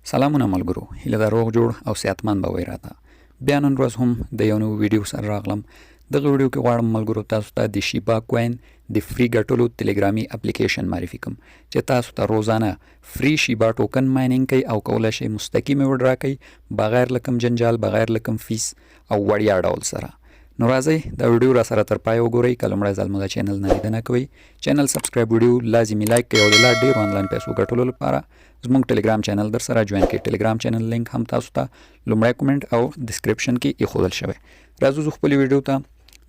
سلامونه ملګرو، هیله ده روغ جوړ او صحتمند به وئ. راته بیا نن ورځ هم د یو نوي ویډیو سره راغلم. دغه ویډیو کې غواړم ملګرو تاسو ته د شیبا کوین د free ګټلو تلګرامي اپلیکیشن معرفي کوم چې تاسو ته روزانه free شیبا token mining کوي او کولای شئ مستقیم withdraw کوي، بغیر له کوم جنجال، بغیر له کوم فیس او وړیا ډول سره. نو راځئ، دا ویډیو را سره تر پای وګورئ. که لومړی ځل مو د channel نه لیدنه کوئ، channel subscribe، ویډیو لازمي like کړئ او د لا ډیرو انلاین پیسو ګټلو لپاره زموږ ټلګرام channel در سره join کړئ. ټلګرام channel link هم تاسو ته لومړی کومنټ او description کې ایښودل شوی. راځو زه خپلې ویډیو ته.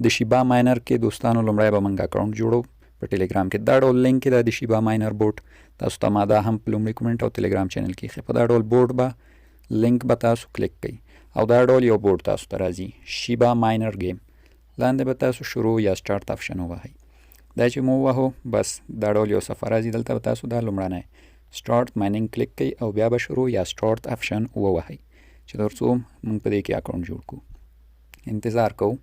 د شیبا miner کې دوستانو، لومړی به موږ اکاونټ جوړو په ټلګرام کې. دا ډول لینک کې د شیبا miner bot تاسو ته ما دا هم په لومړي کومنټ او ټلګرام channel کې ښه. په دا ډول bot به لینک به تاسو کلیک کړئ او دا ډول یو bot تاسو ته راځي، شیبا miner game. لاندې به تاسو شروع یا start option ووهئ. دا چې مو ووهو، بس دا ډول یو صفحه راځي. دلته به تاسو دا لومړنی start mining کلیک کړئ او بیا به شروع یا start option ووهئ چې تر څو موږ په دې کې اکاونټ جوړ کړو. انتظار کوو.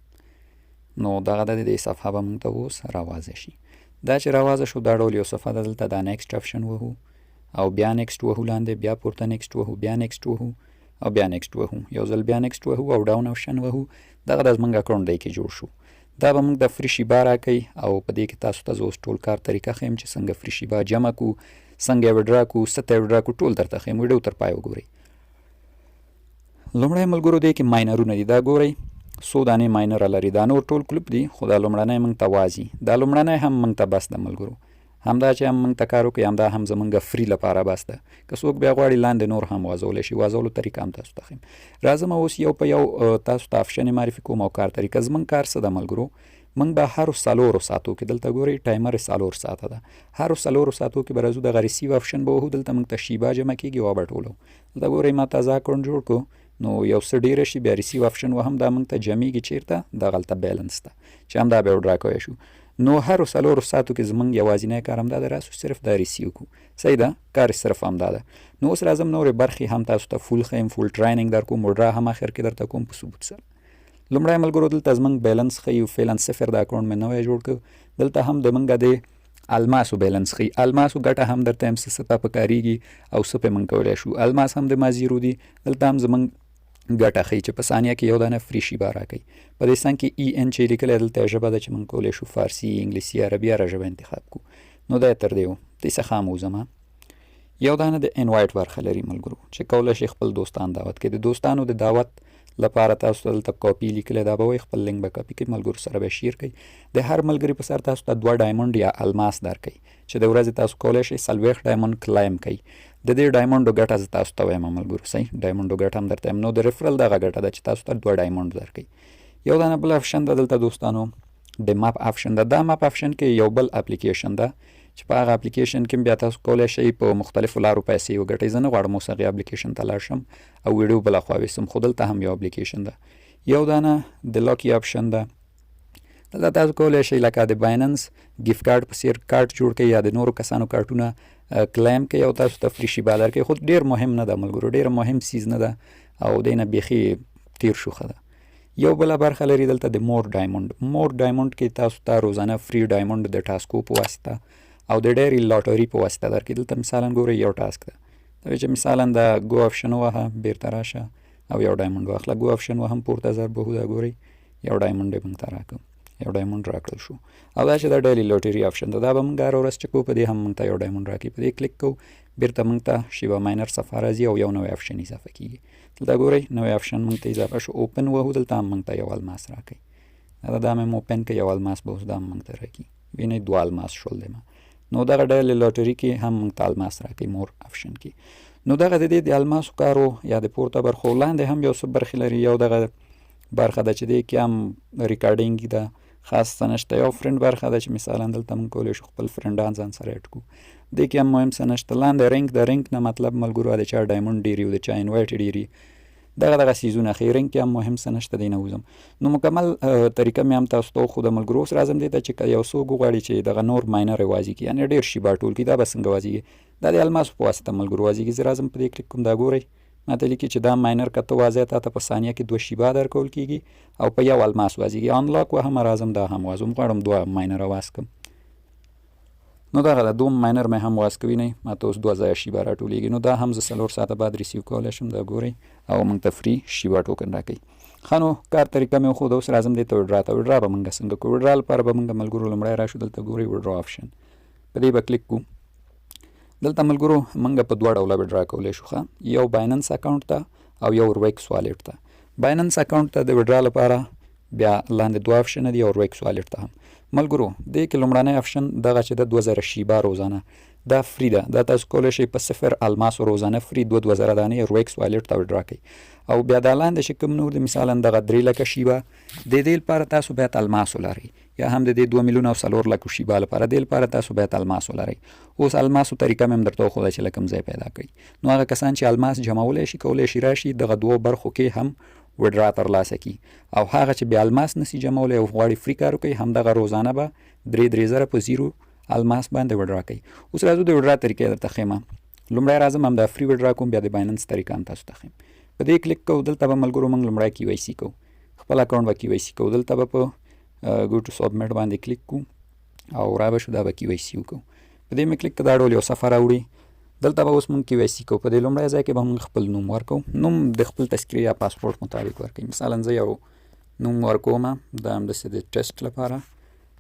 نو دغه د دې صفحه به موږ ته اوس راوازه شي. دا چې راوازه شو، دا ډول یو صفحه ده. دلته دا next option وهو او بیا next وهو، لاندې بیا پورته next وهو، بیا next وهو او بیا next وهو، یو ځل بیا next وهو او done option وهو. دغه د زمونږ اکاونټ دی کې جوړ شو. دا به موږ د free شیبا راکوي او په دې کې تاسو ته زه اوس ټول کار طریقه ښیم چې څنګه free شیبا جمع کو، څنګه یې withdraw کو، څه ته withdraw کو، ټول درته ښیم. ویډیو تر پای وګورئ. لومړی ملګرو، دې کې miner ونه دي. دا ګورئ، څو دانې miner لري. دا نور ټول کلپ دي، خو دا لومړنی موږ ته وازي. دا لومړنی هم موږ ته بس ده ملګرو. همدا چې هم موږ ته کار وکړي، همدا هم زمونږ free لپاره بس ده. که څوک بیا غواړي، لاندې نور هم وازولی شي. وازولو طریقه هم تاسو ته ښیم. راځم اوس یو په یو تاسو ته option معرفي کوم او کار طریقه. زمونږ کار څه ده ملګرو؟ موږ به هرو 4 ساعتو کې، دلته ګورئ، timer 4 ساعته ده، هرو 4 ساعتو کې به راځو، دغه receive option به وهو. دلته موږ ته شیبا جمع کېږي او به ټولو. دلته ګورئ، ما تازه اکاونټ جوړ کو، نو یو څه ډېره شي، بیا receive option وهم. دا موږ ته جمعېږي چېرته؟ دغلته بیلنس ته چې همدا به withdraw کوی شو. نو هرو 4 ساعتو کې زمونږ یوازینی کار همدا ده، راسو صرف دا receive کو. صحیح ده، کار صرف همدا ده. نو اوس راځم نورې برخې هم تاسو ته full ښیم، full training در کوم، withdraw هم اخر کې درته کوم په ثبوت سره. لومړی ملګرو، دلته زمونږ بیلنس ښیي. فعلا صفر د اکاونټ مې نوی جوړ کړ. دلته هم د مونږ د الماسو بیلنس ښیي. الماسو ګټه هم درته هم څه ته پکارېږي او څه پې مونږ کولی شو. الماس هم د ما zero دي. دلته هم زمونږ ګټه ښیي چې په ثانیه کې یو دانه free شیبا راکوي. په دې څنګ کې EN چې لیکلی، دلته ژبه ده چې مونږ کولی شو فارسي، انګلیسي، عربي، هره ژبه انتخاب کړو. نو دا تر دې و دې څخه هم وځم. یو دانه د invite برخه لري ملګرو چې کولی شئ خپل دوستان دعوت کړئ. د دوستانو د دعوت لپاره تاسو دلته کاپي لیکلی، دا به وایي، خپل لینک به کاپي کړئ، ملګرو سره به share کړئ. د هر ملګري په سر تاسو ته دوه diamond یا الماس درکوي چې د ورځې تاسو کولی شئ 40 diamond claim کړئ. د دې diamond و ګټه زه تاسو ته وایم ملګرو. صحیح، diamond و ګټه هم درته وایم. نو د referral دغه ګټه ده چې تاسو ته دوه diamond درکوي. یو دانه بل option ده دلته دوستانو، د map option ده. دا map option کې یو بل اپلیکیشن ده چې په هغه اپلیکیشن کې بیا تاسو کولی شئ په مختلفو لارو پیسې وګټئ. زه نه غواړم اوس هغې اپلیکیشن ته لاړ شم او ویډیو بله خوا ویسم، خو دلته هم یو اپلیکیشن ده. یو دانه د lucky option ده. دلته تاسو کولی شئ لکه د بایننس gift card په څیر کارت جوړ کړئ یا د نورو کسانو کارتونه claim کړئ او تاسو ته free شیبا درکړي. خو ډیر مهم نه ده ملګرو، ډیر مهم څیز نه ده او دې نه بیخي تیر شو، ښه ده. یو بله برخه لري دلته د more diamond. More diamond کې تاسو ته روزانه free diamond د task و په واسطه او د daily lottery په واسطه درکړي. دلته مثلا ګورئ، یو task ده دا چې مثلا د go option ووهه، بیرته راشه او یو diamond واخله. Go option وهم، پورته ضرب وهو، دا ګورئ، یو diamond یې موږ ته راکړ، یو diamond راکړل شو. او دا چې دا daily lottery option ده، دا به موږ هره ورځ چې کوو، په دې هم موږ ته یو diamond راکړي. په دې کلیک کوو، بیرته موږ ته شیبا miner صفحه راځي او یو نوی option اضافه کیږي. دلته ګورئ، نوی option موږ ته اضافه شو. Open وهو، دلته هم موږ ته یو الماس راکوي. دا مې open کړ، یو الماس به اوس دا هم موږ ته راکړي. وینئ، دوه الماس شول دی ما. نو دغه daily lottery کې هم موږ ته الماس راکوي more option کې. نو دغه د دې د الماسو کارو یا د پورته برخو. لاندې هم یو څه برخې لري. یو دغه برخه ده چې دې کې هم recording ده، خاص څه نشته. یو friend برخه ده چې مثلا دلته موږ کولی شو خپل friend ان ځان سره add کړو. دې کې هم مهم څه نشته. لاندې rank د rank نه مطلب ملګرو د چا diamond ډېري او د چا invite ډېري، دغه دغه څیزونه ښیي. Rank کې هم مهم څه نشته، دی نه وځم. نو مکمل طریقه مې هم تاسو ته وښوده ملګرو. اوس راځم دې ته چې که یو څوک وغواړي چې دغه نور miner وازي کړي، یعنې ډېر شیبا ټول کړي، دا به څنګه وازیږي؟ دا د الماسو په واسطه ملګرو وازیږي. زه راځم، په دې کلیک کوم. دا ګورئ، ماته لیکي چې دا miner که ته وازی، تا ته په ثانیه کې دوه شیبا درکول کیږي او په یو الماس وازیږي. Unlock وهم، راځم دا هم وازوم. غواړم دوه miner واز کړم. نو دغه ده، دوم miner مې هم واز کوي نه، ماته اوس دوه ځایه شیبا راټولیږي. نو دا هم زه 4 ساعته بعد receive کولی شم. دا ګورئ، او موږ ته free شیبا token راکوي. ښه، نو کار طریقه مې وښوده. اوس راځم دې ته، withdraw ته. Withdraw به موږ څنګه کوو؟ Withdraw لپاره به موږ ملګرو لومړی راشو، دلته ګورئ withdraw option، په دې به کلیک کوو. دلته ملګرو موږ په دوه ډوله withdraw کولی شو، ښه، یو Binance account ته او یو رویکس wallet ته. Binance account ته د withdraw لپاره بیا لاندې دوه option دي، او رویکس wallet ته هم. ملګرو، دې کې لومړنی option دغه چې د 2000 شیبا روزانه، دا free ده. دا تاسو کولی شئ په 0 الماسو روزانه free دوه 2000 دانې رویکس wallet ته withdraw کړئ. او بیا دا لاندې چې کوم نور دي، مثلا دغه 3 لکه شیبا، د دې لپاره تاسو باید الماس ولرئ، یا هم د دې 2 میلیونه او 4 لکو شیبا لپاره، دې لپاره تاسو باید الماس ولرئ. اوس الماسو طریقه مې هم درته وښوده چې له کوم ځای پیدا کړئ. نو هغه کسان چې الماس جمعولی شي، کولی شي راشي دغه دوو برخو کې هم withdraw ترلاسه کړي، او هغه چې بیا الماس نسی جمعولی او غواړي free کار وکړي، همدغه روزانه به درې درې زره په 0 الماس باندې withdraw کوي. اوس راځو د withdraw طریقې درته ښیم. لومړی راځم هم دا free withdraw کوم، بیا د Binance طریقه هم تاسو ته ښیم. په دې کلیک کوو. دلته به ملګرو موږ لومړی KYC کوو، خپل account به KYC کوو. دلته به په go to submit باندې کلیک کوو او را به شو، دا به KYC وکړو. په دې مې کلیک کړ، دا ډول یو صفحه راوړي. دلته به اوس موږ KYC کوو. په دې لومړی ځای کې به موږ خپل نوم ورکوو. نوم د خپل تذکرې یا پاسپورت مطابق ورکوي. مثلا زه یو نوم ورکوم، دا همداسې د ټیسټ لپاره.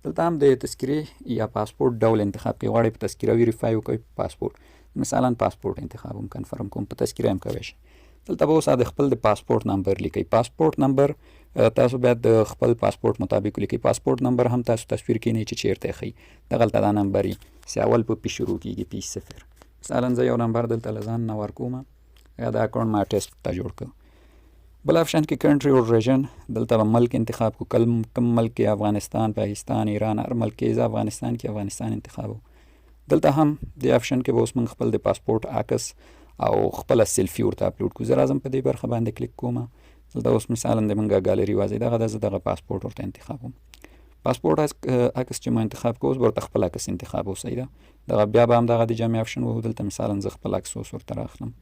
دلته هم د تذکرې یا پاسپورت ډول انتخاب کوي. غواړئ په تذکره verify وکړئ، په پاسپورت، مثلا پاسپورت انتخابوم، confirm کوم. په تذکره هم کوی شئ. دلته به اوس د خپل د پاسپورت نمبر لیکئ. پاسپورت نمبر تاسو باید د خپل پاسپورت مطابق ولیکئ. پاسپورت نمبر هم تاسو تصویر کې نه چې چیرته ښیي، دغلته دا نمبر یې چې اول په P شروع کیږي، P0. مثلا زه یو نمبر دلته له ځان نه ورکوم، یا دا account ما ټیسټ ته جوړ کړ. بل option کې country او region، دلته به ملک انتخاب کو، کوم ملک کې، افغانستان، پاکستان، ایران، هر ملک کې. زه افغانستان کې افغانستان انتخابو. دلته هم د option کې به اوس موږ خپل د پاسپورت عکس او خپله سیلفي ورته اپلوډ کو. زه راځم په دې برخه باندې کلیک کوم. دلته اوس مثلا د موږ ګالري وازي، دغه د زه دغه پاسپورت ورته انتخابوم. پاسپورت عکس چې مو انتخاب کو، اوس ورته خپل عکس انتخاب اوسئ. ده دغه بیا به هم دغه د جامع option وهو. دلته مثلا زه خپل عکس اوس ورته راخلم.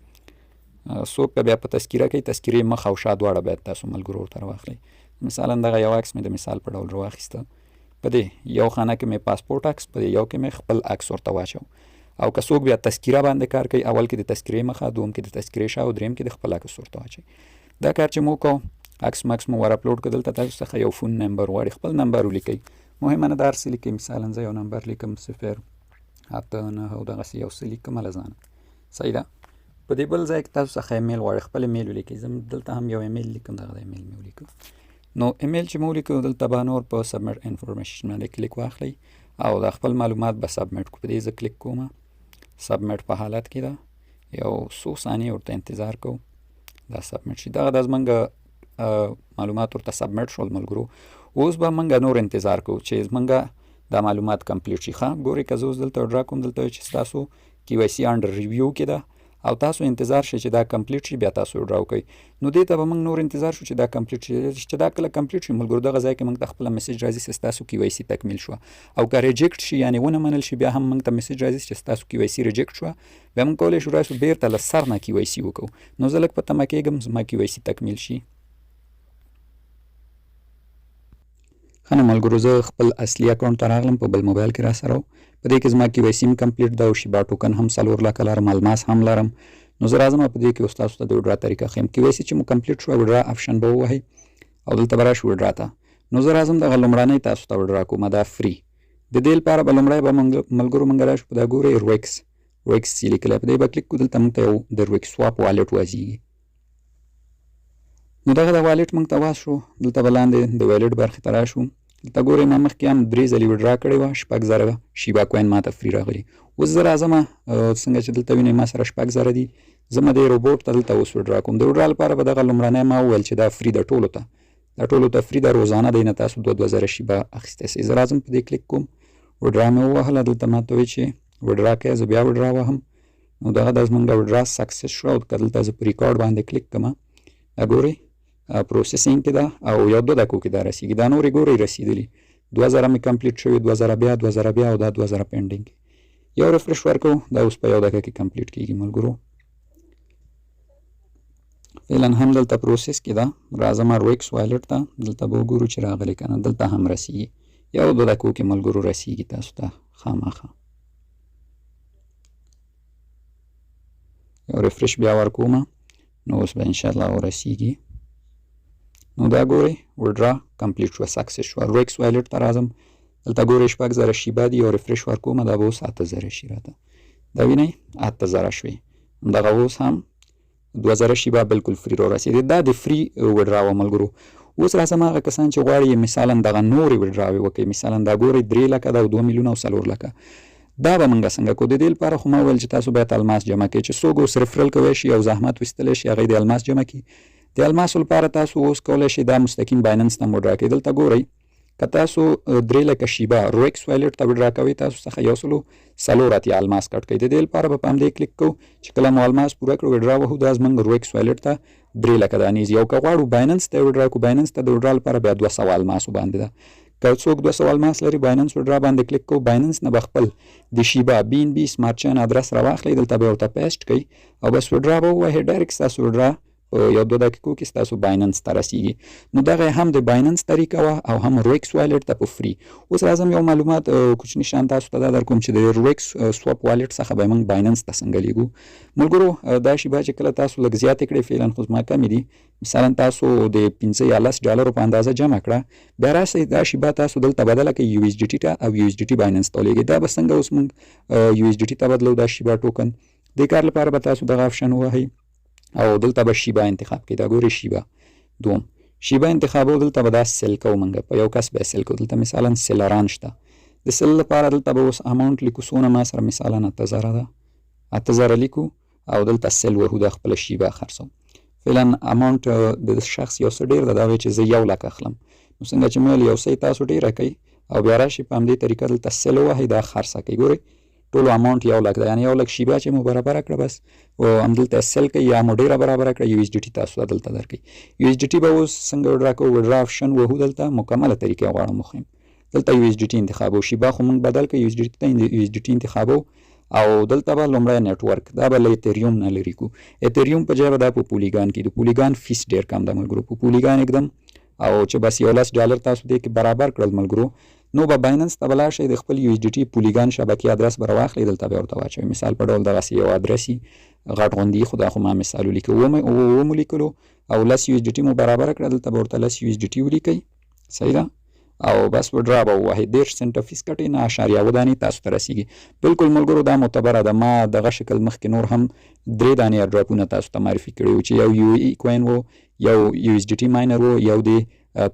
څوک که بیا په تذکره کوي، تذکرې مخ او شا دواړه باید تاسو ملګرو ورته راواخلئ. مثلا دغه یو عکس مې د مثال په ډول راواخیسته. په دې یو خانه کې مې پاسپورت عکس، په دې یو کې مې خپل عکس ورته واچو. او که څوک بیا تذکره باندې کار کوي، اول کې د تذکرې مخه، دوم کې د تذکرې شا او دریم کې د خپل عکس ورته واچوي. دا کار چې مو کو، عکس مکس مو ور اپلوډ کړ، دلته تاسو څخه یو phone number غواړي. خپل نمبر ولیکئ، مهمه نه ده، هر څه لیکئ. مثلا زه یو نمبر لیکم، 089 او دغسې یو څه لیکم له ځانه. صحیح ده. په دې بل ځای کې تاسو څخه ایمیل غواړي، خپل ایمیل ولیکئ. زه دلته هم یو ایمیل لیکم، دغه ایمیل مې ولیکم. نو ایمیل چې مو ولیکو، دلته به نور په submit information باندې کلیک واخلئ او د خپل معلومات به submit کو. په دې زه کلیک کوم، submit په حالت کې ده. یو څو ثانیې ورته انتظار کوو دا submit شي. دغه د زمونږ معلومات ورته submit شول ملګرو. اوس به مونږ نور انتظار کوو چې زمونږ دا معلومات complete شي. ښه، ګورئ، که زه اوس دلته withdraw کوم، دلته چې ستاسو KYC under review کې ده او تاسو انتظار شئ چې دا complete شي، بیا تاسو withdraw وکړئ. نو دې ته به موږ نور انتظار شو چې دا complete شي. چې دا کله complete شي ملګرو، دغه ځای کې موږ ته خپله message راځي چې ستاسو KYC تکمیل شوه. او که reject شي، یعنې ونه منل شي، بیا هم موږ ته message راځي چې ستاسو KYC reject شوه. بیا موږ کولی شو راشو بیرته له سر نه KYC وکړو. نو زه لږ په تمه کېږم زما KYC تکمیل شي. ښه، نو ملګرو، زه خپل اصلي account ته راغلم، په بل موبایل کې را سره. په دې کې زما KYC هم complete ده او شیبا token هم 4 لکه لرم، الماس هم لرم. نو زه راځم په دې کې اوس تاسو ته د withdraw طریقه ښیم. KYC چې مو complete شو، withdraw option به ووهئ او دلته به راشو withdraw ته. نو زه راځم دغه لومړنۍ تاسو ته withdraw کوم، دا free. د دې لپاره به لومړی به ملګرو مونږ راشو په دا ګورئ رویکس چې لیکلی، په دې به کلیک کړو. دلته مونږ ته یو د رویکس swap wallet وازیږي. نو دغه د wallet مونږ ته واز شو. دلته به لاندې د wallet برخې ته راشو. دلته ګورئ، ما مخکې هم درې ځلې withdraw کړې وه، 6000 شیبا coin ما ته free راغلي. اوس زه راځم، څنګه چې دلته وینئ ما سره 6000 دي. زه ما دې روبوټ ته دلته اوس withdraw کوم. د withdraw لپاره به دغه لومړنی ما وویل چې دا free ده ټولو ته، دا ټولو ته free ده. روزانه دی نه تاسو دوه دوه زره شیبا اخیستی سئ. زه راځم په دې کلیک کوم، withdraw مې ووهله. دلته ما ته وایي چې withdraw کوې، زه بیا withdraw وهم. نو دغه د زمونږ withdraw success شو. او که دلته زه په ریکارډ باندې کلیک کوم، دا ګورئ processing کې ده او یو دوه دقیقو کې دا رسیږي. دا نورې ګورئ رسیدلي، 2000 مې complete شوي، 2000 بیا، 2000 بیا او دا 2000 pending. یو refresh ورکو، دا اوس په یو دقیقه کې complete کیږي ملګرو. فعلا هم دلته process کې ده. راځم رویکس wallet ته، دلته به وګورو چې راغلی که نه. دلته هم رسیږي، یو دوه دقیقو کې ملګرو رسیږي تاسو ته خامخا. یو refresh بیا ورکوم، نو اوس به انشاءالله ورسیږي. نو دا ګورئ، withdraw complete شوه، success شوه. رویکس wallet ته راځم، دلته ګورئ 6000 شیبا دي. یو refresh ورکوم، دا به اوس 8000 شي راته. دا وینئ، 8000 شوې. همدغه اوس هم 2000 شیبا بالکل free را رسېدې. دا د free withdraw وه ملګرو. اوس راځم هغه کسان چې غواړي مثلا دغه نورې withdraw وې وکړي. مثلا دا ګورئ، 3 لکه ده او 2 میلیونه او 4 لکه. دا به موږ څنګه کوو؟ د دې لپاره خو ما ویل چې تاسو باید الماس جمع کړئ. چې څوک اوس referral کوی شي او زحمت ویستلی شي، هغوی د الماس جمع کړي. د الماسو لپاره تاسو اوس کولی شئ دا مستقیم بایننس ته هم withdraw کړئ. دلته ګورئ، که تاسو 3 لکه شیبا رویکس wallet ته withdraw کوئ، تاسو څخه 184 الماس کټ کوي. د دې لپاره به په همدې کلیک کوو چې کله مو الماس پوره کړو، withdraw وهو، دا زموږ رویکس wallet ته 3 لکه دانې ځي. او که غواړو بایننس ته withdraw کړو، بایننس ته د withdraw لپاره بیا 200 الماسو باندې ده. که څوک 200 الماس لري، بایننس withdraw باندې کلیک کوو. بایننس نه به خپل د شیبا BNB Smart Chain ادرس راواخلئ، دلته به ورته paste کړئ او بس withdraw به ووهئ. direct ستاسو withdraw په یو دوه دقیقو کې ستاسو بایننس ته رسیږي. نو دغه هم د بایننس طریقه وه او هم رویکس wallet ته په free. اوس راځم یو معلومات کوچني شان تاسو ته دا در کوم چې د رویکس swap wallet څخه به موږ بایننس ته څنګه لیږو. ملګرو، دا شیبا چې کله تاسو لږ زیاتې کړئ، فعلا خو زما کمې دي، مثلا تاسو د 5 یا 10 ډالرو په اندازه جمع کړه، بیا راسئ دا شیبا تاسو دلته بدله کړئ USDT ته او USDT بایننس ته ولیږئ. دا به څنګه اوس موږ USDT ته بدلو دا شیبا ټوکن؟ دې کار لپاره به تاسو دغه option ووهئ او دلته به شیبا انتخاب کړئ. دا ګورئ، شیبا دوم شیبا انتخابو. دلته به دا sell کوو موږ، په یو کس به sell کوو. دلته مثلا seller ان شته. د sell لپاره دلته به اوس amount لیکو، څونه ما سره مثلا 8000 ده، 8000 لیکو او دلته sell وهو، دا خپله شیبا خرڅوم. فعلا amount د شخص یو څه ډېر ده، دا وایي چې زه 1 لک اخلم. نو څنګه چې مې ویل، یو څه تاسو ډېره کوئ او بیا راشي په همدې طریقه دلته sell ووهئ، دا خرڅه کوي. ګورئ، ټولو amount 1 لک ده، یعنی 1 لک شیبا چې مو برابره کړه، بس او همدلته sell کوي یا مو ډېره برابره کړه، USDT تاسو ته دلته درکوي. USDT به اوس څنګه withdraw کوو؟ withdraw option وهو، دلته مکمله طریقه غواړم وښیم. دلته USDT انتخابو، شیبا خو موږ بدل کړ USDT ته. USDT انتخابو او دلته به لومړی network دا به له ایتریوم نه لرې کو. ایتریوم په ځای به دا په پولیګان کې، د پولیګان fees ډېر کم ده ملګرو، په پولیګان اقدم او چې بس یو 10 ډالر تاسو دې کې برابر کړل ملګرو، نو به بایننس ته به لاړ شئ، د خپل USDT پولیګان شبکې ادرس به راواخلئ، دلته به ورته واچوئ. مثال په ډول دغسې یو ادرس غټ غوندي، خو دا خو ما مثال ولیکه، ومو لیکلو او 10 USDT مو برابره کړه، دلته به ورته 10 USDT ولیکئ. صحیح ده، او بس withdraw به ووهئ. 30 سنټه fees کټي، 9.7 دانې تاسو ته رسیږي بالکل. ملګرو، دا معتبره ده. ما دغه شکل مخکې نور هم درې دانې airdrop ونه تاسو ته معرفي کړي وو چې یو UAE coin وو، یو USDT miner وو، یو د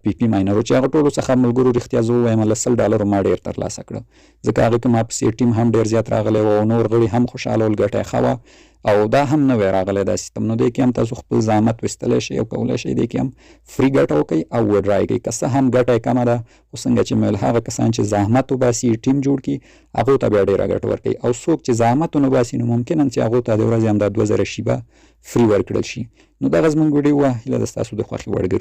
PP miner وو، چې هغه ټولو څخه ملګرو رښتیا زه ووایم له 100 ډالرو ما ډېر ترلاسه کړه، ځکه هغه کې ما پسې ټیم هم ډېر زیات راغلی و او نور غړي هم خوشحاله ول، ګټه یې ښه وه. او دا هم نوی راغلی دا سیستم، نو دې کې هم تاسو خپل زحمت ویستلی شئ او کولی شئ دې کې هم free ګټه وکړئ او withdraw یې کړئ. که څه هم ګټه یې کمه ده، خو څنګه چې مې ویل، هغه کسان چې زحمت وباسي، ټیم جوړ کړي، هغو ته بیا ډېره ګټه ورکوي. او څوک چې زحمت ونه باسي، نو ممکن چې هغو ته د ورځې همدا 2000 شیبا free ورکړل شي. نو دغه زموږ ویډیو وه، هیله ده ستاسو د خوښې وړ ګرځي.